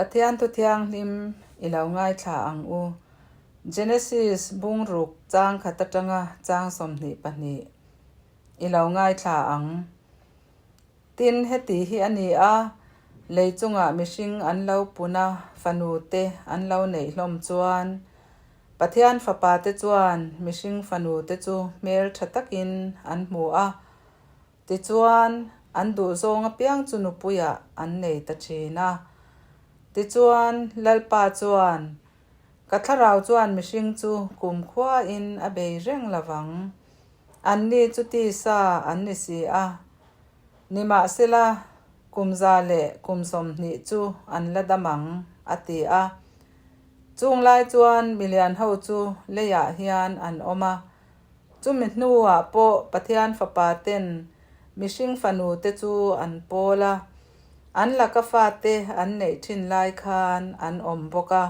Pathian thu thianghlim i lo ngaithla ang u. Genesis bungruk chang khat atanga chang 22 i lo ngaithla ang. Tin, heti hi a ni a, lei chungah mihring an lo pun a, fanu te an lo neih hlawm chuan, Pathian fapa te chuan mihring fanu te chu hmel tha takin an hmu a, Tichuan, an duhzawng apiang chu nupuiah an nei ta thin a. Tichuan, Lalpa chuan, Ka thlarau chuan mihring chu kumkhuain a bei reng lovang. Anni chu tisa an ni si a. Nimahsela, kum za leh kum 20 chu an la dam ang, a ti a. Chung lai chuan milian ho chu leiah hian an awm a. Chumi hnuah pawh Pathian fapa ten mihring fanu te chu an pawl a, an laka fate an neih thin lai khan an awm bawk a.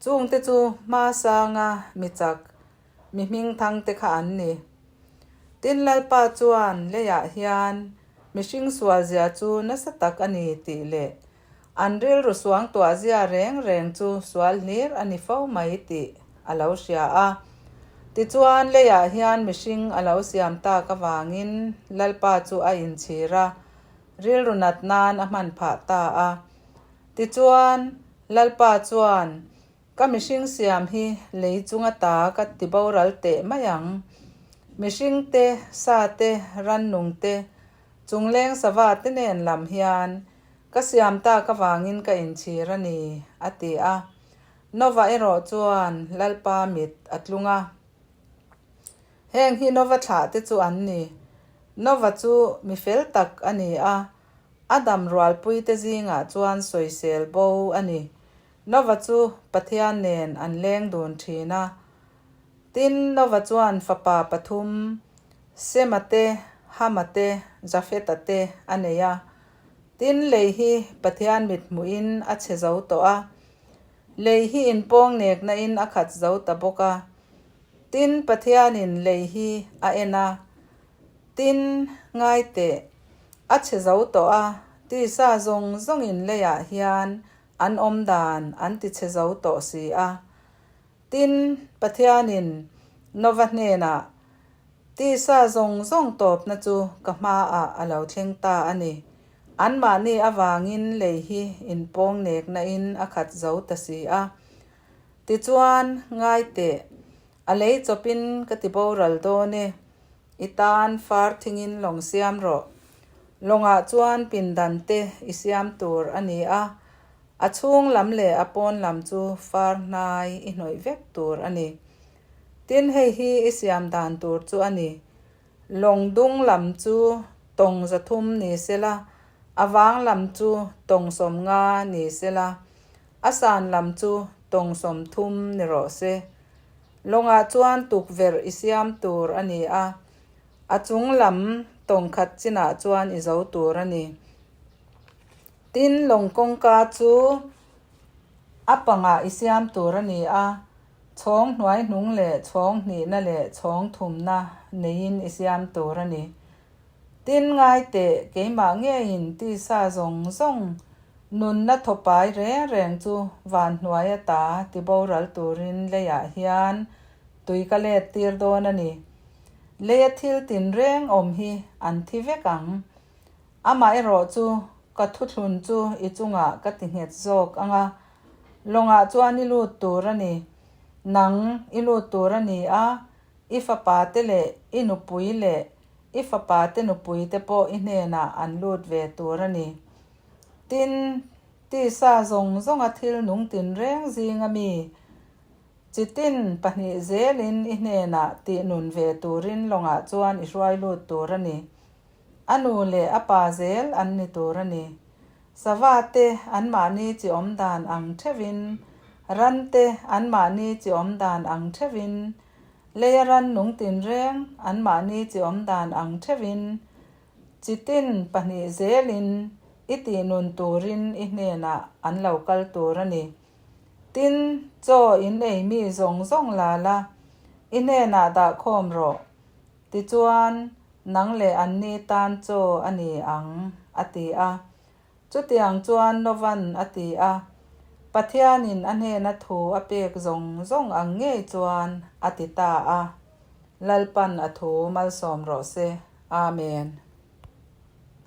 Chungte chu hmasanga mi chak, mi hmingthang te kha an ni. Tin Lalpa chuan leiah hian mihring sualzia chu nasa tak a ni tih leh An rilru suangtuah zia reng reng chu sual hlir a ni fo mai tih a lo hria a. Tichuan, leiah hian mihring a lo siam tak avangin Lalpa chu a inchhir a, rilru nat nan a hman phah ta a. Tichuan, Lalpa chuan, Ka mihring siam hi lei chunga ta ka ti boral teh mai ang. Mihring te, sa te, rannung te, chungleng sava te nen lam hian Ka siam tak avangin ka inchhir a ni, a ti a. Nova erawh chuan Lalpa mit a tlung a. Heng hi Nova thlah te chu an ni. Nova chu mi fel tak a ni a, a dam rualpui te zingah chuan sawisel bo a ni. Nova chu Pathian nen an leng dun thin a. Tin, Nova chuan fapa pathum, Sema te, Hama te, Jafeta te a nei a. Tin, lei hi Pathian mit hmuhin a chhe zo tawh a. Lei hi inpawng neknain a khat zo ta bawk a. Tin, Pathianin lei hi a en a. Tin, ngai teh, a chhe zo tawh a, tisa zawng zawngin leiah hian an awm dan an ti chhe zo tawh si a. Tin, Pathianin Nova hnenah, Tisa zawng zawng tawpna chu ka hmaah a lo thleng ta a ni. Anmahni avangin lei hi inpawng neknain a khat zo ta si a. Tichuan, ngai teh, a lei chawpin ka ti boral dawn e. I tan far thingin lawng siam rawh. Lawngah chuan pindan te i siam tur a ni a, a chhung lam leh a pawn lam chu far hnai i hnawih vek tur a ni. Tin, hei hi i siam dan tur chu a ni. Lawng dung lam chu tawng 300 ni sela, a vang lam chu tawng 50 ni sela, a san lam chu tawng 30 ni rawh se. Lawngah chuan tukverh i siam tur a ni a, a chung lam tawng khat chinah chuan i zo tur a ni. Tin, lawng kawngka chu a pangah i siam tur a ni a, Chhawng hnuai hnung leh chhawng hnihna leh chhawng thumna neiin i siam tur a ni. Tin, ngai teh, keimah ngeiin tisa zawng zawng nunna thawpai reng reng chu van hnuai ata ti boral turin leiah hian tui ka let tir dawn a ni. Leia thil tinreng awm hi an thi vek ang. Amah erawh chu ka thuthlun chu i chungah ka ti nghet zawk ang a, lawngah chuan i lut tur a ni. Nang i lut tur a ni a, i fapa te leh i nupui leh i fapa te nupui te pawh i hnenah an lut ve tur a ni. Tin, tisa zawng zawnga thil nung tinreng zinga mi chitin pahnih zelin i hnenah tihnun ve turin lawngah chuan i hruai lut tur a ni. A nu leh a pa zel an ni tur a ni. Sava te anmahni chi awm dan ang theuhin, ran te anmahni chi awm dan ang theuhin, leia ran nung tinreng anmahni chi awm dan ang theuhin, chi tin pahnih zelin i tihnun turin i hnenah an lo kal tur a ni. Tin, chaw in ei mi zawng zawng la la, i hnenah dah khawm rawh. Tichuan, nang leh anni tan chaw a ni ang, a ti a. Chutiang chuan Novan a ti a. Pathianin a hnena thu a pek zawng zawng ang ngei chuan a ti ta a. Lalpan a thu malsawm rawh se. Amen.